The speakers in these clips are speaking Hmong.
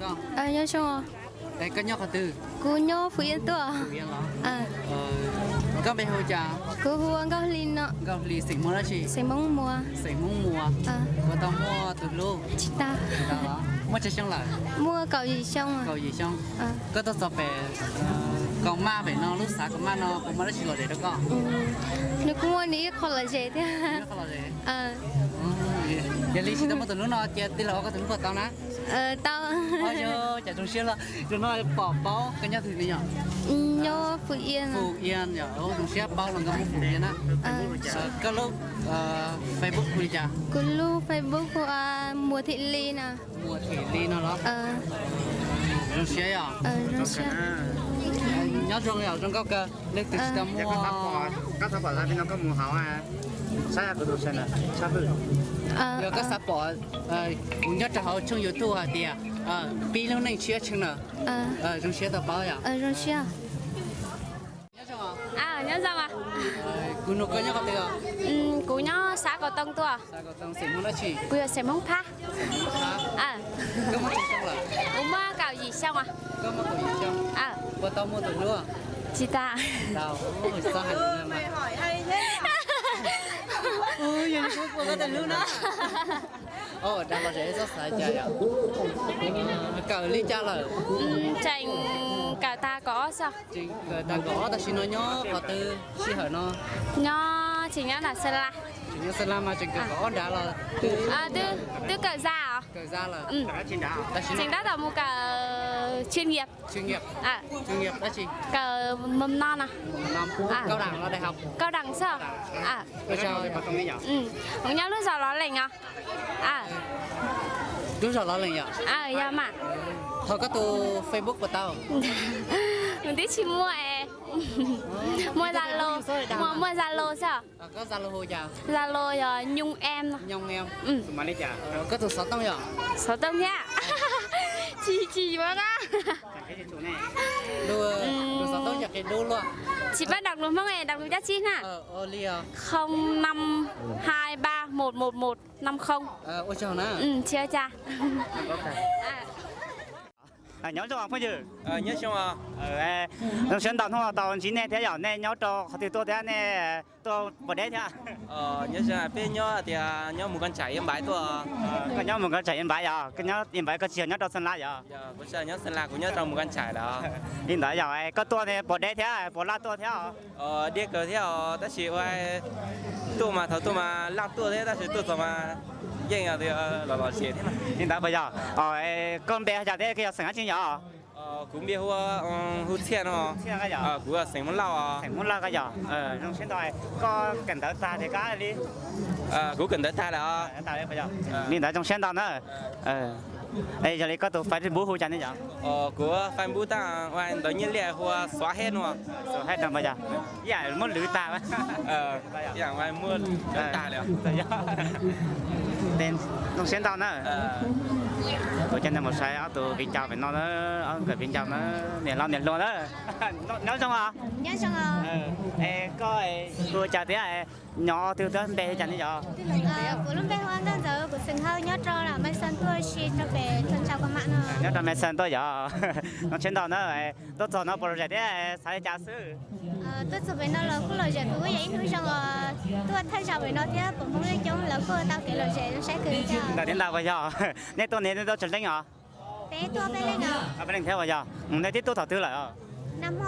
Nyob zoo. Koj nyob qhov twg? Kuv nyob Phú Yên tuaj. Koj npe hu cas? Kuv hu ua Nkauj Hli no. Nkauj Hli, xeem Muas dab tsi? Xeem Hmoob Muas. Xeem Hmoob Muas. Puas tau muaj tus hlub? Tsis tau. Muaj tsawg xyoo lawm? Muaj kaum yim xyoo. Kaum yim xyoo. Koj tuaj txog pem Kaus Maj pem no, lub xav Kaus Maj no puas muaj dab tsi lom zem rau koj? Nws kuj muaj nws ib qho lom zem thiab. Yog li tsis tau muaj tus hlub no ces tij laug ua koj tus hlub puas tau na? Tau. Yog cas zoo siab los zoo no pom paub. Koj nyob twg li yom? Nyob Phú Yên. Phú Yên yom, zoo siab paub los nkauj Hmoob Phú Yên na. Koj lub Facebook hu li cas? Kuv lub Facebook hu ua Muas Thị Ly no. Muas Thị Ly no los? Zoo siab yom? Zoo siab. Nyob zoo yom, zoo nkauj kawg. Leej twg tsis tau muaj. Yog koj xav pom, kuv nyob rau hauv tshooj YouTube hais tias pib lub neej tshiab tsheej na. Zoo siab tau paub yom? Nyob zoo. Kuv nug koj nyob qhov twg os? Kuv nyob xã Cầu Tông tuaj. Xeem Hmoob dab tsi? Kuv yog xeem Hmoob Phab. Koj muaj tsawg xyoo lawm? Kuv muaj kaum yim xyoo os. Koj muaj kaum yim xyoo? Puas tau muaj tus hlub? Tsis tau. Tau, txhob hais lus no mas. Yog li kuv puas tau tus hlub na. Dag lom zem txhob xav cas yom. Kawm li cas lawm? Tseem kawm tag kaum ob xwb. Tseem kawm tag kaum ob, tam sim no nyob qhov twg sij hawm no? Nyob, tseem nyob nram Sơn La. Tseem nyob Sơn La mas tseem kawm kaum ob nrad los twb kawm zaj os. Kawm zaj lawm. Tseem tab tom mus kawm chuyên nghiệp. Chuyên nghiệp. Chuyên nghiệp dab tsi? Kawm mầm non no. Cao đẳng los đại học? Cao đẳng xwb. Kuv nyob lub zos Lov Lees os. Lub zos Lov Lees yom? Yog mas. Ho koj tus Facebook puas tau? Kuv twb tsis muaj es. Muaj Zalo, muaj Zalo xwb. Koj Zalo hu cas? Zalo yog Nhung Em no. Nhung Em. Koj tus xov tooj yog? Xov tooj thiab. Tsis, tsis yuav na. Tus xov tooj yog qhia dub luaj. Tsis pab đọc lus Hmoob es đọc lus Dab Tsi na. Không năm hai ba một một một năm không. Ua tsaug na. Tsis ua cas. Nyob zoo phooj ywg. Nyob zoo. Zoo siab ntau hnub no tau ntsib nej thiab yom, nej nyob rau qhov twg tuaj thiab, nej tuaj pom deb thiab? Nyob zoo, peb nyob tias nyob Mù Cang Chải Yên Bái tuaj. Koj nyob Mù Cang Chải Yên Bái yom? Koj nyob Yên Bái, koj tsis yog nyob rau Sơn La yom? Kuv tsis nyob Sơn La, kuv nyob rau Mù Cang Chải lawm. Li ntawd yog koj tuaj ne pom deb thiab puas laj tuaj thiab? Deb kawg thiab os, tab sis ua tuaj mas thaum tuaj mas laj tuaj thiab, tab sis tuaj txog mas yeej los lom zem thiab. Li ntawd puas yog? Koj npe hu cas thiab, koj yog xeem dab tsi yom? Kuv npe hu, hu Txhiaj no. Txhiaj koj yog? Kuv yog xeem Hmoob Lauj os. Xeem Hmoob Lauj koj yog? Zoo siab ntau. Koj kawm ntawv tag tias koj li? Kuv kawm ntawv tag lawm os. Li ntawd zoo siab ntau na. Yog li koj tus Facebook hu cas ne yom? Kuv Facebook tab ua ntawv nyiaj liaj hu ua Xuav Hej no. Xuav Hej no puas yog? Ib yam muab lwv tag. Zoo siab ntau na. Kuv coj nej mus saib ob tug viv ncaus pem no, ob nkawm viv ncaus na, niam hlob niam hluas na. Nyob zoo os. Es koj hu cas thiab, nyob twg thiab, npe hu cas ne yom? Kuv lub npe hu ua Nkauj Ntxawm, kuv xeem Hawj, nyob rau Mê Sông tuaj, si rau pem thaj chaw Kos Mam no. Nyob rau Mê Sông tuaj yom? Zoo siab ntau na. Tuaj txog no puas lom zem thiab xav li cas xwb? Tuaj txog pem no los kuj lom zem, kuj yog ib hnub zoo os. Tuaj thaj zam pem no thiab pom Hmoob coob, lawv kuj tau kev lom zem zoo saib kawg li. Ntawd thiab ntawd puas yog? Nej tuaj ne nej tuaj tsawg leej os? Peb tuaj peb leej os. Peb leej thiab puas yog? Nej twb tuaj thaum twg lawm os?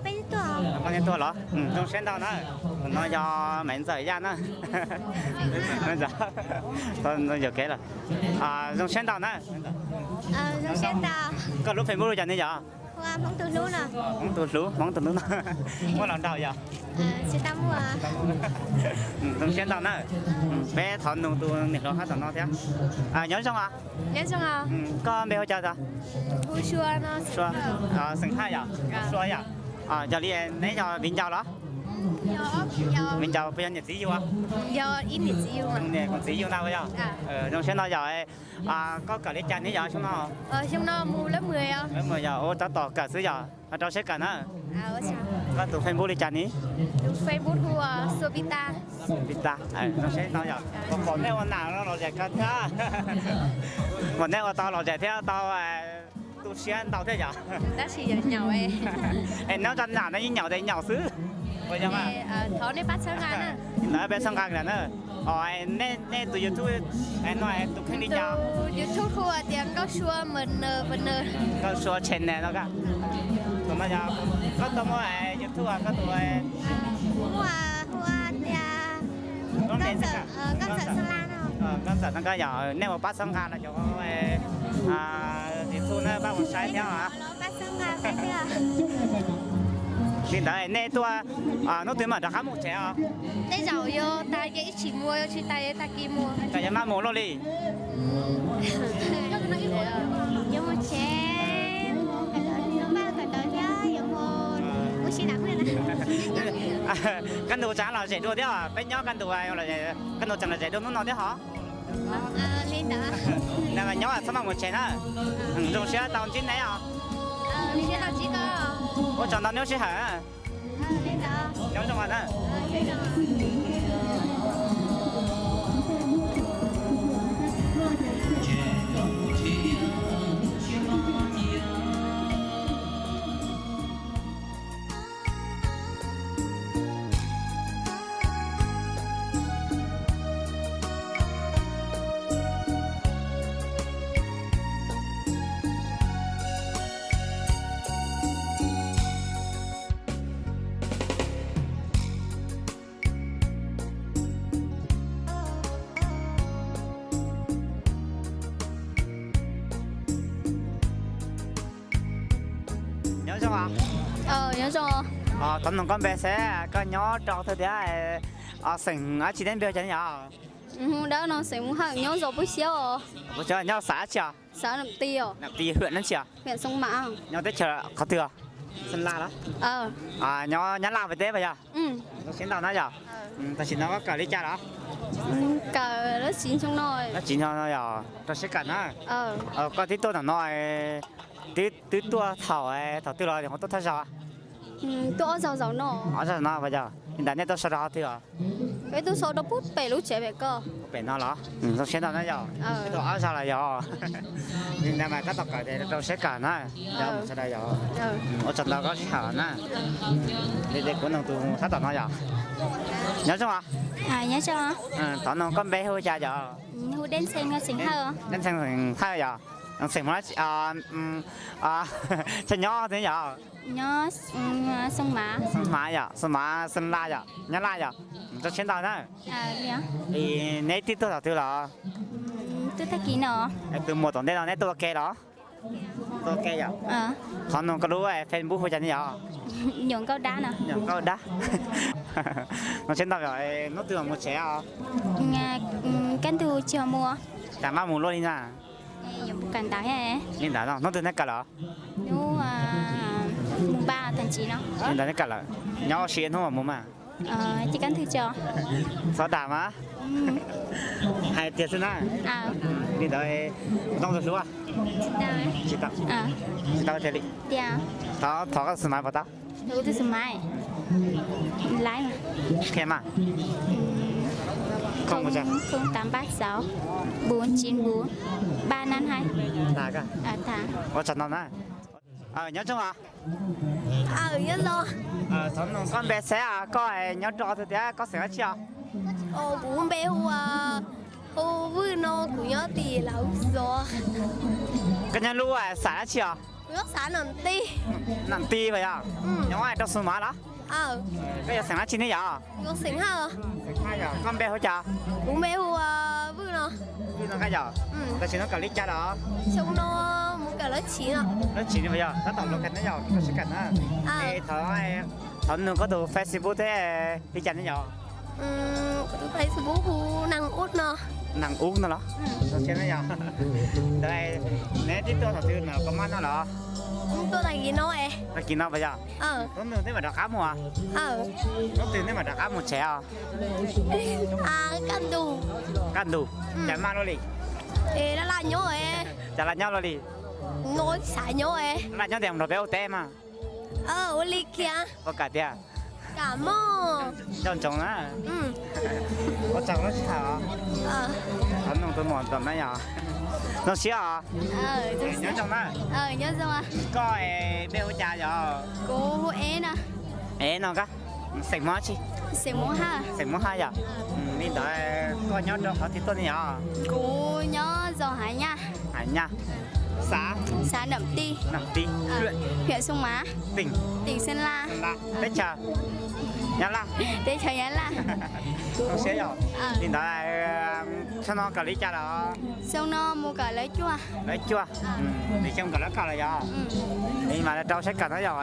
Peb tuaj los? Zoo siab ntau na. No yog Maiv Ntxawm Yaj na. Yuam kev lawm. Zoo siab ntau na. Koj lub Facebook hu cas ne yom? Hmoob tus hlub, Hmoob tus hlub no. Muaj los nraug yom? Zoo siab ntau na. Peb thov nug tus niam hluas hab tom no thiab. Nyob zoo os. Koj npe hu cas? Xeem Haj yom? Sua yom? Yog li neb yog viv ncaus los? Viv ncaus puas yog niam txiv yug? Niam txiv yug ntag puas yog? Zoo siab ntau yom. Koj kawm li cas ne yom xyoo no? Xyoo no mus lab mười yom. Tab tom kawm xwb yom. Ho rau siab kawm na. Koj tus Facebook li cas ne? Tus Facebook hu ua Sua Pita. Pita, zoo siab ntau yom. Pom nej ua nam no lom zem kawg thiab. Pom nej ua tau lom zem thiab tau Tu siab ntau thiab yom. Tab sis yog nyaum. Es nyob rau nram no yeej nyaum tes nyaum xwb. Thov nej pab txhawb nqa na. Pab txhawb nqa na. Nej tus YouTube no tus kheej li cas? YouTube hu tias Nkauj Sua M N M N. Nkauj Sua channel no. Tus no yog koj tuaj muaj YouTube koj tus muaj hu tias Nkauj Ntxawm Xeeb Las no. Nkauj Ntxawm no koj yog nej mus pab txhawb nqa no cov YouTube na pab mus saib thiab. Li ntawd nej tuaj hnub twg mam rov qab mus tsev os? Tej zaum yuav tas ces ib chim mus, yuav tsis tas yuav tag kis mus. Koj yuav maj mus luaj li? Yuav mus tsev, mus kawm ntawv thiab yuav mus ua si lam. Kaj ntug tseem los zem dua thiab, peb nyob kaj ntug, kaj ntug tseem los zem dua hnub no thiab hov. Nyob txhob maj mus tsev na. Zoo siab tau ntsib neb os. Ua tsaug ntau neb lub sij hawm. Nyob zoo na. Nyob zoo. Nyob zoo. Thov nug koj npe seb koj nyob rau twg thiab, xeem dab tsi thiab npe hu cas ne yom? Hu dab no xeem Mus Hawm, nyob zos Pub Xyob os. Nyob xav dab tsi os? Xav Nam Ti os. Nam Ti hwm dab tsi os? Xoo Mas. Nyob teb chaws qhov twg os? Xeem Las los? Nyob Nyab Laj teb puas yog? Zoo siab ntau na yom. Tam sim no koj kawm li cas los? Kawm dab tsi no? Dab tsi no yog rau siab kawm na. Koj twb tuaj tom no, twb tuaj thaum, thaum twg los ho tuaj thawj zaug? Tuaj ob zaug zaum no. Ob zaug no puas yog? Li ntawd nej tuaj so rau qhov twg os? Peb tuaj so rau pub pem lub tsev pem ko. Pem no los? Zoo siab ntau na yom. Tuaj ob zaug los yog. Li ntawd mas tab tom kawm ces rau siab kawm na. Yog mus sawv daws yog. Ua tsaug ntau koj sij hawm na. Li kuv nug tus tab tom no yog. Nyob zoo os. Nyob zoo. Thov nug koj npe hu cas yog? Hu Dej Ntxhee, xeem Hawj. Dej Ntxhee xeem Hawj yog. Xeem Hmoob, nyob twg yog? Nyob Xoo Mas. Xoo Mas yom, Xoo Mas, Xeem Las yom, Nyab Laj yom. Zoo siab ntau na. Neb twb tuaj thaum twg los? Tuaj tag kis no. Tus muam tom ntej no neb tuaj ua ke los? Tuaj ua ke yom. Thov nug koj lub Facebook hu cas ne yom? Nyuam Nkauj Dab no. Nyuam Nkauj Dab. Zoo siab ntau, hnub twg mam mus tsev os? Kaj ntug tsis mus. Cas maj mus luaj li na? Li ntawd no hnub twg neb kawm lawm? Hnub mùng ba tháng chín no. Li ntawd neb kawm lawm, nyob ua si hnub mam mus mas. Ces kaj ntug tso. Xov dag mas. Hais tiag xwb na. Li ntawd ntoo tau hlua? Tsis tau. Tsis tau tiag li. Thov, thov koj xav mas puas tau? Tus xav mas. Laiv mas. Qhia mas. Không, không tám ba sáu bốn chín bốn ba năm hai. Tag koj. Tag. Ua tsaug ntau na. Nyob zoo os. Nyob zoo. Thov nug koj npe seb koj nyob rau twg thiab koj xeem dab tsi os? Kuv npe hu, hu Vwj no, kuv nyob tim Lav Xov. Koj nyob lub xav dab tsi os? Kuv nyob xav Nam Ti. Nam Ti puas yog? Nyob rau Xoo Mas los? Koj yog xeem dab tsi ne yom? Xeem Haj. Koj npe hu cas? Kuv npe hu Vwj no. Vwj no koj yog? Tam sim no kawm li cas los? Xyoo no mus kawm lab chiv no. Lab chiv no puas yog? Tab tom los kawm na yom, koj sib kawm na. Thov, thov nug koj tus Facebook thiab li cas ne yom? Kuv tus Facebook hu Neeg Ub no. Neeg Ub no los? Zoo siab na yom. Ntawd neb twb tuaj thaum twg no, koj maj no los? Tuaj tag kis no. Tag kis no puas yog? Hnub twg neb mam rov qab mus? Hnub twg neb mam rov qab mus tsev os? Kaj ntug. Kaj ntug. Cas maj luaj li? Laj laj nyob. Cas laj nyob luaj li? Xav nyob. Laj nyob tias mus nrog peb ua teb mas. Ua li kiag. Puas kam tiag? Nco ntsoov na. Ua tsaug lub sij hawm os. Thov noog tus muam tom na yog. Zoo siab os. Nyob zoo na. Koj es npe hu cas yog? Kuv hu Ev no. Ev no koj xeem Hmoob tsi? Xeem Hmoob Haj yog. Li ntawd koj nyob rau qhov twg tuaj ne yog? Kuv nyob zos Hav Nyaj. Hav Nyaj. Xav? Xav Nam Ti. Nam Ti. Huyện Sông Mã. Tỉnh? Tỉnh Sơn La. Teb chaws? Nyab Laj. Teb chaws Nyab Laj. Zoo siab yog. Li ntawd xyoo no kawm li cas lawm? Xyoo no mus kawm lawv cuaj. Lawv cuaj. Nws xyoo kawm lawv kawm lawm yog? Li mas rau saib kawm no yog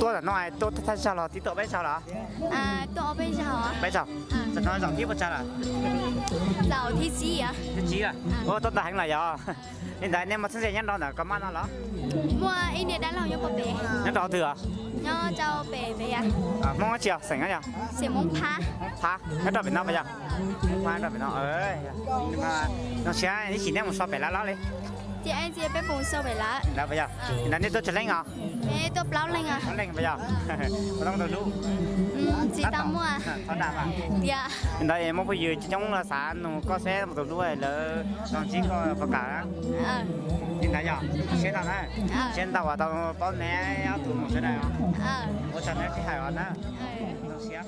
tuaj tam no tuaj thaj zaug los twb tuaj peb zaug los? Peb zaug. Tam no zaum thib puas tsawg lawm? Zaum thib tsib. Thib tsib. Ua tuaj ntau heev lawm yog? Li ntawd nej muaj txheeb ze nyob rau ntawm koj mab no los? Muaj ib niam dab laug nyob rau pem. Nyob rau twg os? Nyob rau pem pem yog. Hmoob dab tsi os, xeem dab tsi os? Xeem Hmoob Phab. Phab nyob rau pem no puas yog? Phab rau pem no. Zoo siab ib chim nej mus so pem lawv los li. Ces peb mus so pem lawv. Lawv puas yog? Li ntawd nej tuaj tsawg leej os? Peb tuaj plaub leeg. Plaub leeg puas yog? Puas tau mus tus hlub? Tsis tau muaj. Li ntawd muaj phooj ywg coob coob los xav nug koj seb mus tus hlub lawv los ntsib koj puas kam na? Li ntawd yog siab ntau na. Siab ntau uas tau paub neb ob tug mus sawv daws. Ua tsaug neb sij hawm os na. Zoo siab.